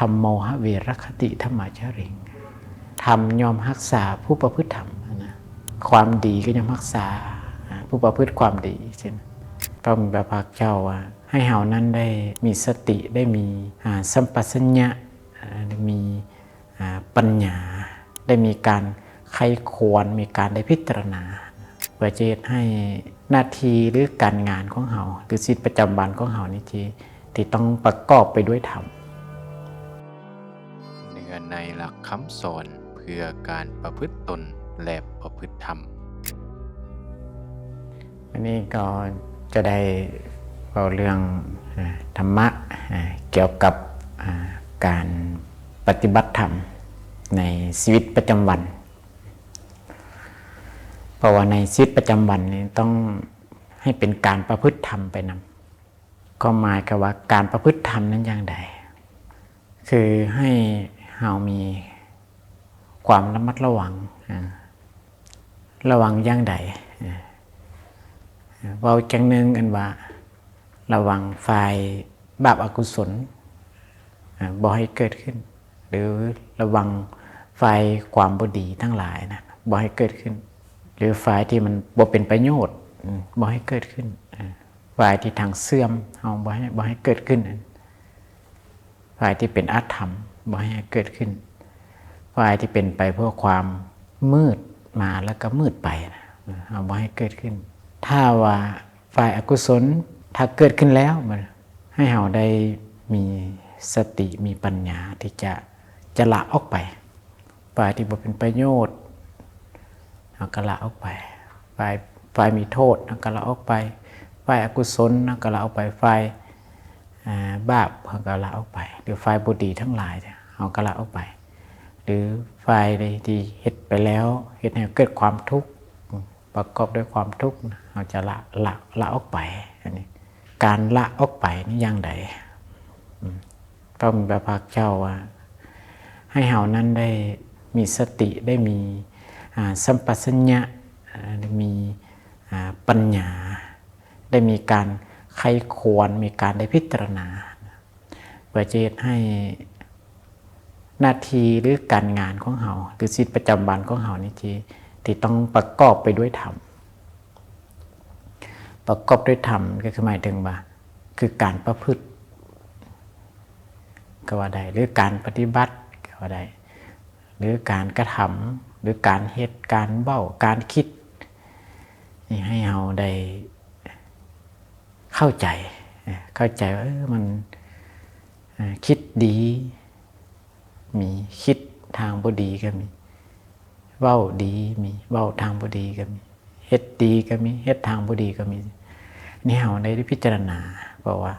ທຳໂມຫະເວລະຄະຕິທຳມະຈາຣິງ ທຳຍ່ອມຮັກສາຜູ້ປະພຶດທຳນະ ຄວາມດີກໍຍ່ອມຮັກສາ ອາ ຜູ້ປະພຶດຄວາມດີ ເຊັ່ນ ພະຜູ້ມີພະພາກເຈົ້າວ່າ ໃຫ້ເຮົານັ້ນໄດ້ມີສະຕິ ໄດ້ມີ ອາ ສຳປະສັນຍະ ອາ ໄດ້ມີ ອາ ປັນຍາ ໄດ້ມີການໃຄ່ຄວນ ມີການໄດ້ພິຈາລະນາ ເພື່ອຈະເຮັດໃຫ້ໜ້າທີ່ ຫຼື ການງານຂອງເຮົາ ຫຼື ຊີວິດປະຈຳວັນຂອງເຮົານີ້ ທີ່ ທີ່ຕ້ອງປະກອບໄປດ້ວຍທຳ. ເນື້ອໃນຫຼັກຄຳສອນເພື່ອການປະພຶດຕົນ ແລະ ປະພຶດທຳ. ວັນນີ້ກໍຈະໄດ້ເວົ້າເລື່ອງ ອາ ທຳມະ ອາ ກ່ຽວກັບ ອາ ການປະຕິບັດທຳໃນຊີວິດປະຈຳວັນ. ເພາະວ່າໃນຊີວິດປະຈຳວັນນີ້ຕ້ອງໃຫ້ເປັນການປະພຶດທຳໄປນຳ. ຄວາມໝາຍກໍວ່າການປະພຶດທຳນັ້ນຢ່າງໃດ? ຄືໃຫ້ເຮົາມີຄວາມລະມັດລະວັງ ອາ ລະວັງຢ່າງໃດ? ອາ ເວົ້າຢ່າງໜຶ່ງ ອັນວ່າລະວັງຝ່າຍບາບອະກຸສົນ ອາ ບໍ່ໃຫ້ເກີດຂຶ້ນ ຫຼື ລະວັງຝ່າຍຄວາມບໍ່ດີທັງຫຼາຍນະ ບໍ່ໃຫ້ເກີດຂຶ້ນ ຫຼື ຝ່າຍທີ່ມັນບໍ່ເປັນປະໂຫຍດ ອາ ບໍ່ໃຫ້ເກີດຂຶ້ນ ອາ ຝ່າຍທີ່ທາງເສື່ອມ ເຮົາບໍ່ໃຫ້ ບໍ່ໃຫ້ເກີດຂຶ້ນ ຝ່າຍທີ່ເປັນອະທຳ ບໍ່ໃຫ້ເກີດຂຶ້ນ ຝ່າຍທີ່ເປັນໄປເພື່ອຄວາມມືດ ມາແລ້ວກໍມືດໄປນະ ເຮົາບໍ່ໃຫ້ເກີດຂຶ້ນ. ຖ້າວ່າຝ່າຍອະກຸສົນ ຖ້າເກີດຂຶ້ນແລ້ວ ໃຫ້ເຮົາໄດ້ມີສະຕິ ມີປັນຍາທີ່ຈະ ຈະລະອອກໄປ. ຝ່າຍທີ່ບໍ່ເປັນປະໂຫຍດ ເຮົາກໍລະອອກໄປ. ຝ່າຍ ຝ່າຍມີໂທດ ເຮົາກໍລະອອກໄປ. ຝ່າຍອະກຸສົນ ເຮົາກໍລະອອກໄປ. ຝ່າຍ ອາ ບາບ ເຮົາກໍລະອອກໄປ ຫຼື ຝ່າຍບໍ່ດີທັງຫຼາຍ ເຮົາກໍລະອອກໄປ ຫຼື ຝ່າຍໃດທີ່ເຮັດໄປແລ້ວ ເຮັດໃຫ້ເກີດຄວາມທຸກ ປະກອບດ້ວຍຄວາມທຸກ ເຮົາຈະລະ ລະ ລະອອກໄປ. ອັນນີ້ ການລະອອກໄປນີ້ຢ່າງໃດ? ອືມ ພະຜູ້ມີພະພາກເຈົ້າວ່າ ໃຫ້ເຮົານັ້ນໄດ້ມີສະຕິ ໄດ້ມີ ອາ ສຳປະສັນຍະ ອາ ໄດ້ມີ ອາ ປັນຍາ ໄດ້ມີການໃຄ່ຄວນ ມີການໄດ້ພິຈາລະນາ ເພື່ອຈະເຮັດໃຫ້ໜ້າທີ່ ຫຼື ການງານຂອງເຮົາ ຫຼື ຊີວິດປະຈຳວັນຂອງເຮົານີ້ ທີ່ ທີ່ຕ້ອງປະກອບໄປດ້ວຍທຳ. ປະກອບດ້ວຍທຳ ກໍຄືໝາຍເຖິງວ່າ ຄືການປະພຶດກໍວ່າໄດ້ ຫຼື ການປະຕິບັດກໍວ່າໄດ້ ຫຼື ການກະທຳ ຫຼື ການເຮັດ ການເວົ້າ ການຄິດ ນີ້ໃຫ້ເຮົາໄດ້ເຂົ້າໃຈ ເຂົ້າໃຈວ່າ ເອີ ມັນ ເອີ ຄິດດີ ມີ ຄິດທາງບໍ່ດີກໍມີ ເວົ້າດີ ມີ ເວົ້າທາງບໍ່ດີກໍມີ ເຮັດດີກໍມີ ເຮັດທາງບໍ່ດີກໍມີ. ນີ້ເຮົາໄດ້ພິຈາລະນາ ເພາະວ່າ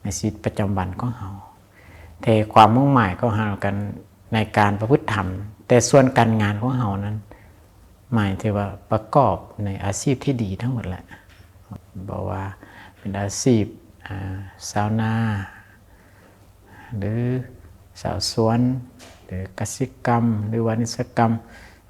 ໃນຊີວິດປະຈຳວັນຂອງເຮົາ ແຕ່ຄວາມມຸ່ງໝາຍຂອງເຮົາກັນໃນການປະພຶດທຳ ແຕ່ສ່ວນການງານຂອງເຮົານັ້ນ ໝາຍເຖິງວ່າປະກອບໃນອາຊີບທີ່ດີທັງໝົດແຫຼະ ບໍ່ວ່າເປັນອາຊີບ ອາ ຊາວນາ ຫຼື ຊາວສວນ ຫຼື ກະສິກຳ ຫຼື ວານິດສະກຳ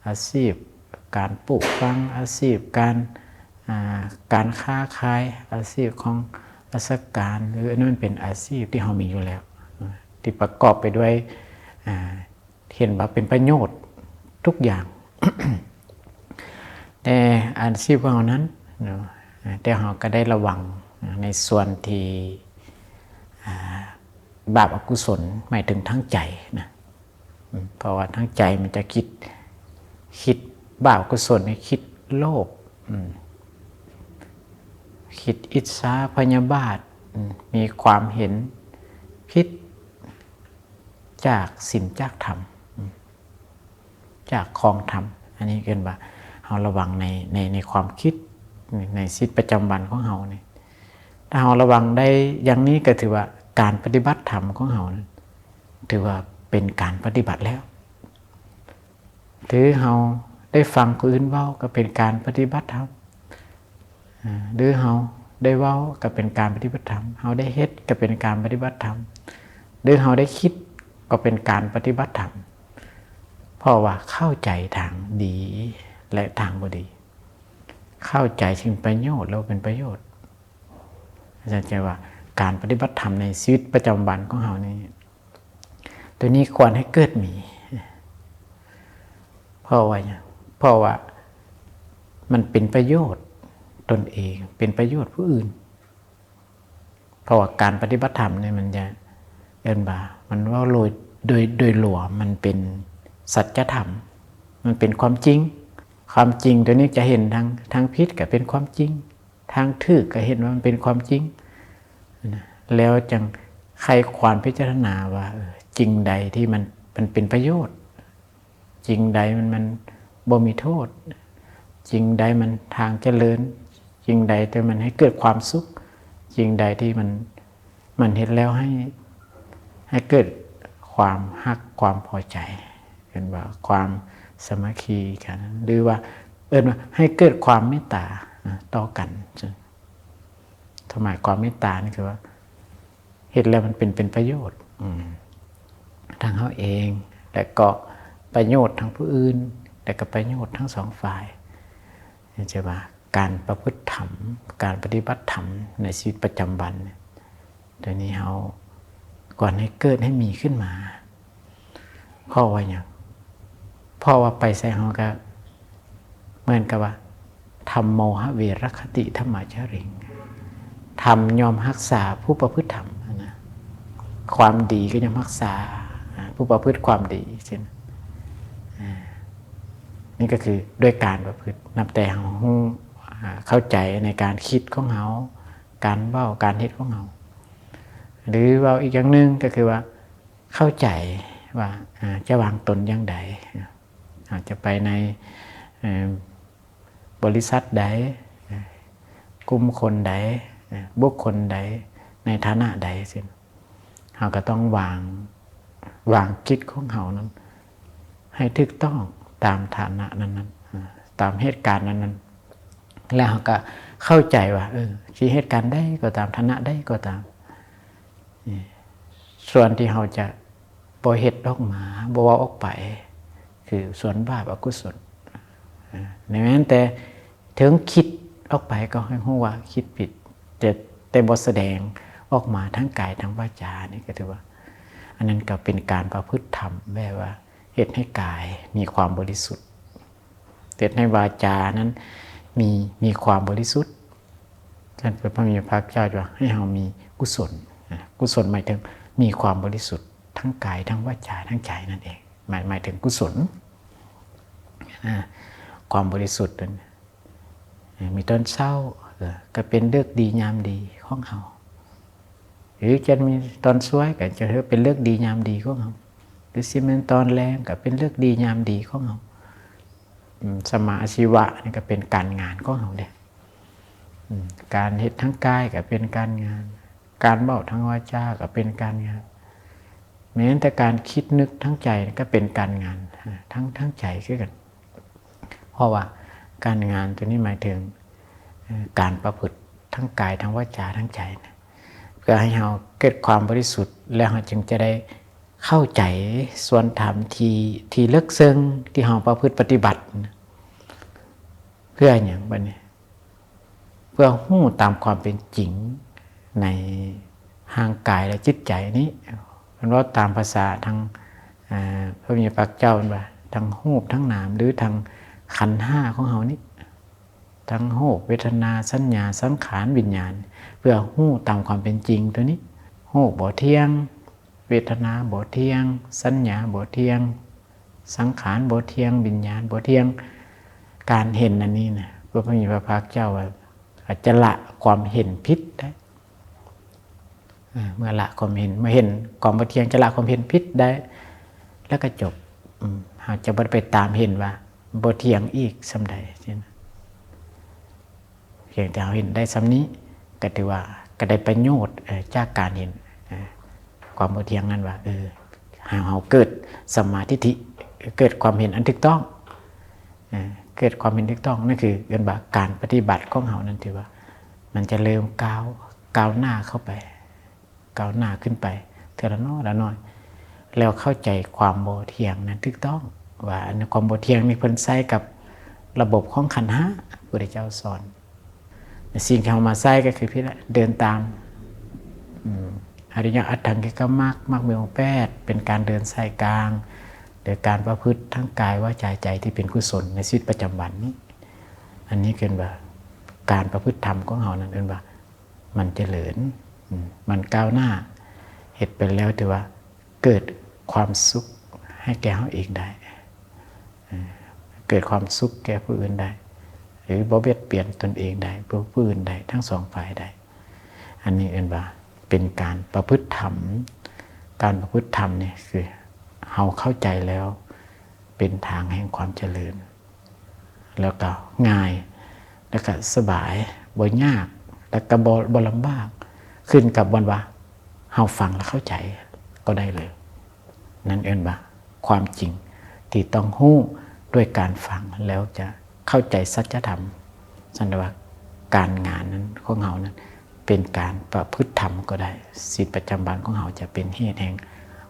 ອາຊີບການປູກຝັງ ອາຊີບການ ອາ ການຄ້າຂາຍ ອາຊີບຂອງລາຊະການ ຫຼື ອັນນັ້ນເປັນອາຊີບທີ່ເຮົາມີຢູ່ແລ້ວ ທີ່ປະກອບໄປດ້ວຍ ອາ ເຫັນວ່າເປັນປະໂຫຍດທຸກຢ່າງ ແຕ່ອາຊີບຂອງເຮົານັ້ນເນາະ ແຕ່ເຮົາກໍໄດ້ລະວັງໃນສ່ວນທີ່ ອາ ບາບອະກຸສົນ ໝາຍເຖິງທາງໃຈນະ ເພາະວ່າທາງໃຈມັນຈະຄິດ ຄິດບາບອະກຸສົນນີ້ ຄິດໂລບ ອືມ ຄິດອິດສາພະຍາບາດ ອືມ ມີຄວາມເຫັນຜິດຈາກສິນຈາກທຳ ອືມ ຈາກຂອງທຳ. ອັນນີ້ເອີ້ນວ່າເຮົາລະວັງໃນ ໃນ ໃນຄວາມຄິດ ໃນ ໃນຊີວິດປະຈຳວັນຂອງເຮົານີ້ ຖ້າເຮົາລະວັງໄດ້ຢ່າງນີ້ ກໍຖືວ່າການປະຕິບັດທຳຂອງເຮົານັ້ນ ຖືວ່າເປັນການປະຕິບັດແລ້ວ. ຫຼືເຮົາໄດ້ຟັງຜູ້ອື່ນເວົ້າກໍເປັນການປະຕິບັດທຳ ອາ ຫຼືເຮົາໄດ້ເວົ້າກໍເປັນການປະຕິບັດທຳ, ເຮົາໄດ້ເຮັດກໍເປັນການປະຕິບັດທຳ ຫຼືເຮົາໄດ້ຄິດກໍເປັນການປະຕິບັດທຳ ເພາະວ່າເຂົ້າໃຈທາງດີ ແລະ ທາງບໍ່ດີ, ເຂົ້າໃຈສິ່ງປະໂຫຍດ ແລະ ບໍ່ເປັນປະໂຫຍດ. ອາຈານຈະວ່າການປະຕິບັດທຳໃນຊີວິດປະຈຳວັນຂອງເຮົານີ້ ແ ຕົວນີ້ຄວນໃຫ້ເກີດມີ. ເພາະວ່າຫຍັງ? ເພາະວ່າມັນເປັນປະໂຫຍດຕົນເອງ, ເປັນປະໂຫຍດຜູ້ອື່ນ. ເພາະວ່າການປະຕິບັດທຳນີ້ ມັນຈະເອີ້ນວ່າ ມັນເວົ້າໂດຍ ໂດຍ ໂດຍລວມ ມັນເປັນສັດຈະທຳ, ມັນເປັນຄວາມຈິງ. ຄວາມຈິງຕົວນີ້ຈະເຫັນທາງ ທາງຜິດກໍເປັນຄວາມຈິງ, ທາງຖືກກໍເຫັນວ່າມັນເປັນຄວາມຈິງນະ, ແລ້ວຈັ່ງໄຂຄວນພິຈາລະນາວ່າ ເອີ ສິ່ງໃດທີ່ມັນ ມັນເປັນປະໂຫຍດ, ສິ່ງໃດມັນ ມັນບໍ່ມີໂທດ, ສິ່ງໃດມັນທາງຈະເລີນ, ສິ່ງໃດທີ່ມັນໃຫ້ເກີດຄວາມສຸກ, ສິ່ງໃດທີ່ມັນ ມັນເຮັດແລ້ວໃຫ້ ໃຫ້ເກີດຄວາມຮັກ, ຄວາມພໍໃຈ, ເອີ້ນວ່າຄວາມສາມັກຄີກັນ ຫຼືວ່າເອີ້ນວ່າໃຫ້ເກີດຄວາມເມດຕາ ອາ ຕໍ່ກັນ. ຄວາມໝາຍຄວາມເມດຕານີ້ຄືວ່າ ເຮັດແລ້ວມັນເປັນ ເປັນປະໂຫຍດ ອືມ ທັງເຮົາເອງ ແລະກໍປະໂຫຍດທັງຜູ້ອື່ນ ແລະກໍປະໂຫຍດທັງສອງຝ່າຍ. ຈະວ່າການປະພຶດທຳ, ການປະຕິບັດທຳໃນຊີວິດປະຈຳວັນ ໂດຍນີ້ເຮົາກວນໃຫ້ເກີດໃຫ້ມີຂຶ້ນມາ. ເພາະວ່າຫຍັງ? ເພາະວ່າໄປໃສເຮົາກໍເໝືອນກັບວ່າ ທຳໂມຫະເວລະຄະຕິທຳມະຈາຣິງ, ທຳຍ່ອມຮັກສາຜູ້ປະພຶດທຳນະ, ຄວາມດີກໍຍ່ອມຮັກສາຜູ້ປະພຶດຄວາມດີ. ເຊັ່ນ ອາ ນີ້ກໍຄືດ້ວຍການປະພຶດ, ນັບແຕ່ເຮົາຮູ້ ອາ ເຂົ້າໃຈໃນການຄິດຂອງເຮົາ, ການເວົ້າ, ການເຮັດຂອງເຮົາ. ຫຼືເວົ້າອີກຢ່າງໜຶ່ງກໍຄືວ່າ ເຂົ້າໃຈວ່າ ອາ ຈະວາງຕົນຢ່າງໃດ, ອາ ຈະໄປໃນ ເອີ ບໍລິສັດໃດ, ກຸ່ມຄົນໃດ, ບຸກຄົນໃດ, ໃນຖານະໃດ ເຊັ່ນ ເຮົາກໍຕ້ອງວາງ ວາງຈິດຂອງເຮົານັ້ນໃຫ້ຖືກຕ້ອງຕາມຖານະນັ້ນໆ, ຕາມເຫດການນັ້ນໆ, ແລ້ວເຮົາກໍເຂົ້າໃຈວ່າ ເອີ ຊິເຫດການໃດກໍຕາມ, ຖານະໃດກໍຕາມ, ສ່ວນທີ່ເຮົາຈະບໍ່ເຮັດອອກມາ, ບໍ່ເວົ້າອອກໄປ ຄືສ່ວນບາບອະກຸສົນ. ແມ່ນແຕ່ເຖິງຄິດອອກໄປກໍໃຫ້ຮູ້ວ່າຄິດຜິດ, ແຕ່ ແຕ່ບໍ່ສະແດງອອກມາທາງກາຍທາງວາຈາ ນີ້ກໍຖືວ່າ ອັນນັ້ນກໍເປັນການປະພຶດທຳ ແບບວ່າເຮັດໃຫ້ກາຍມີຄວາມບໍລິສຸດ, ເຮັດໃຫ້ວາຈານັ້ນມີ ມີຄວາມບໍລິສຸດ. ສະນັ້ນ ພະຜູ້ມີພະພາກເຈົ້າວ່າໃຫ້ເຮົາມີກຸສົນ, ອາ ກຸສົນໝາຍເຖິງມີຄວາມບໍລິສຸດທັງກາຍ ທັງວາຈາ ທັງໃຈນັ້ນເອງ, ໝາຍ ໝາຍເຖິງກຸສົນ ອາ ຄວາມບໍລິສຸດນັ້ນ. ເອີ ມີຕອນເຊົ້າ ເອີ ກໍເປັນເລີກດີຍາມດີຂອງເຮົາ, ຫຼືຈະມີຕອນສວຍ ກໍຈະເປັນເລີກດີຍາມດີຂອງເຮົາ, ຫຼືຊິແມ່ນຕອນແລງ ກໍເປັນເລີກດີຍາມດີຂອງເຮົາ. ອາ ສຳມາອາຊີວະນີ້ກໍເປັນການງານຂອງເຮົາເດ້. ອາ ການເຮັດທາງກາຍກໍເປັນການງານ, ການເວົ້າທາງວາຈາກໍເປັນການງານ, ແມ່ນແຕ່ການຄິດນຶກທາງໃຈກໍເປັນການງານ ອາ ທັງ ທັງໃຈຄືກັນ. ເພາະວ່າການງານຕົວນີ້ໝາຍເຖິງ ເອີ ການປະພຶດທັງກາຍ ທັງວາຈາ ທັງໃຈນະ, ເພື່ອໃຫ້ເຮົາເກີດຄວາມບໍລິສຸດ ແລ້ວເຮົາຈຶ່ງຈະໄດ້ເຂົ້າໃຈສ່ວນທຳທີ່ ທີ່ເລິກເຊິ່ງທີ່ເຮົາປະພຶດປະຕິບັດນະ. ເພື່ອຫຍັງບັດນີ້? ເພື່ອຮູ້ຕາມຄວາມເປັນຈິງໃນຮ່າງກາຍ ແລະ ຈິດໃຈນີ້. ເພິ່ນເວົ້າຕາມພາສາທາງ ອາ ພະມີພະພາກເຈົ້າເພິ່ນວ່າ ທັງຮູບ ທັງນາມ ຫຼື ທັງຂັນຫ້າຂອງເຮົານີ້, ທັງຮູບ, ເວທະນາ, ສັນຍາ, ສັງຂານ, ວິນຍານ, ເພື່ອຮູ້ຕາມຄວາມເປັນຈິງຕົວນີ້. ຮູບບໍ່ທ່ຽງ, ເວທະນາບໍ່ທ່ຽງ, ສັນຍາບໍ່ທ່ຽງ, ສັງຂານບໍ່ທ່ຽງ, ວິນຍານບໍ່ທ່ຽງ. ການເຫັນອັນນີ້ນະ ພະມີພະພາກເຈົ້າວ່າ ອາດຈະລະຄວາມເຫັນຜິດໄດ້. ເອີ ເມື່ອລະຄວາມເຫັນ, ເມື່ອເຫັນຄວາມບໍ່ທ່ຽງ ຈະລະຄວາມເຫັນຜິດໄດ້ ແລ້ວກໍຈົບ. ອາ ເຮົາຈະບໍ່ໄດ້ໄປຕາມເຫັນວ່າບໍ່ທ່ຽງອີກສ່ຳໃດ. ພຽງແຕ່ເຮົາເຫັນໄດ້ສ່ຳນີ້ ກໍຖືວ່າກໍໄດ້ປະໂຫຍດ ເອີ ຈາກການເຫັນ ເອີ ຄວາມບໍ່ທ່ຽງນັ້ນວ່າ ເອີ ໃຫ້ເຮົາເກີດສຳມາທິດຖິ, ເກີດຄວາມເຫັນອັນຖືກຕ້ອງ, ເອີ ເກີດຄວາມເຫັນຖືກຕ້ອງ. ນັ້ນຄືເອີ້ນວ່າການປະຕິບັດຂອງເຮົານັ້ນ ຖືວ່າມັນຈະເລີ່ມກ້າວ, ກ້າວໜ້າເຂົ້າໄປ. ກ້າວໜ້າຂຶ້ນໄປເທື່ອລະນ້ອຍລະນ້ອຍ ແລ້ວເຂົ້າໃຈຄວາມບໍ່ທ່ຽງນັ້ນຖືກຕ້ອງ ວ່າອັນຄວາມບໍ່ທ່ຽງນີ້ເພິ່ນໃຊ້ກັບລະບົບຂອງຂັນຫ້າ ພະພຸດທະເຈົ້າສອນ. ສິ່ງທີ່ເຮົາມາໃຊ້ກໍຄືພີ້ແຫຼະ ເດີນຕາມ ອາ ອະລິຍະອັດຖັງກິກະມັກ ມັກມີອົງແປດ ເປັນການເດີນສາຍກາງ ໂດຍການປະພຶດທັງກາຍ ວາຈາ ໃຈທີ່ເປັນກຸສົນໃນຊີວິດປະຈຳວັນນີ້. ອັນນີ້ເອີ້ນວ່າ ການປະພຶດທຳຂອງເຮົານັ້ນເອີ້ນວ່າ ມັນຈະເລີນ ອືມ ມັນກ້າວໜ້າ ເຮັດໄປແລ້ວຖືວ່າເກີດຄວາມສຸກໃຫ້ແກ່ເຮົາເອງໄດ້ ເອີ ເກີດຄວາມສຸກແກ່ຜູ້ອື່ນໄດ້ ຫຼືບໍ່ບຽດບຽນຕົນເອງໄດ້ ຜູ້ ຜູ້ອື່ນໄດ້ ທັງສອງຝ່າຍໄດ້. ອັນນີ້ເອີ້ນວ່າເປັນການປະພຶດທຳ. ການປະພຶດທຳນີ້ຄືເຮົາເຂົ້າໃຈແລ້ວ ເປັນທາງແຫ່ງຄວາມຈະເລີນ ແລ້ວກໍງ່າຍ ແລ້ວກໍສະບາຍ ບໍ່ຍາກ ແລ້ວກໍບໍ່ ບໍ່ລຳບາກ ຂຶ້ນກັບບ່ອນວ່າເຮົາຟັງແລ້ວເຂົ້າໃຈກໍໄດ້ເລີຍ. ນັ້ນເອີ້ນວ່າຄວາມຈິງທີ່ຕ້ອງຮູ້ດ້ວຍການຟັງ ແລ້ວຈະເຂົ້າໃຈສັດຈະທຳ. ຊັ້ນວ່າການງານນັ້ນຂອງເຮົານັ້ນເປັນການປະພຶດທຳກໍໄດ້ ຊີວິດປະຈຳວັນຂອງເຮົາຈະເປັນເຫດແຫ່ງ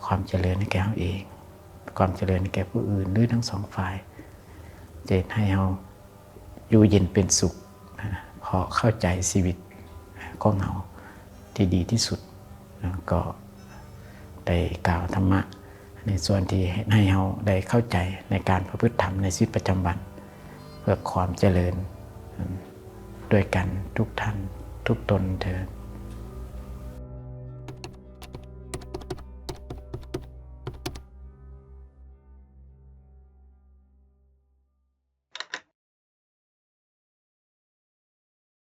ຄວາມຈະເລີນໃຫ້ແກ່ເຮົາເອງ ຄວາມຈະເລີນໃຫ້ແກ່ຜູ້ອື່ນ ຫຼືທັງສອງຝ່າຍ ຈະເຮັດໃຫ້ເຮົາຢູ່ເຢັນເປັນສຸກ ເພາະເຂົ້າໃຈຊີວິດຂອງເຮົາທີ່ດີທີ່ສຸດ. ກໍໄດ້ກ່າວທຳມະໃນສ່ວນທີ່ເຮັດໃຫ້ເຮົາໄດ້ເຂົ້າໃຈໃນການປະພຶດທຳໃນຊີວິດປະຈຳວັນ ເພື່ອຄວາມຈະເລີນດ້ວຍກັນທຸກທ່ານທຸກຕົນເທີ້ນ.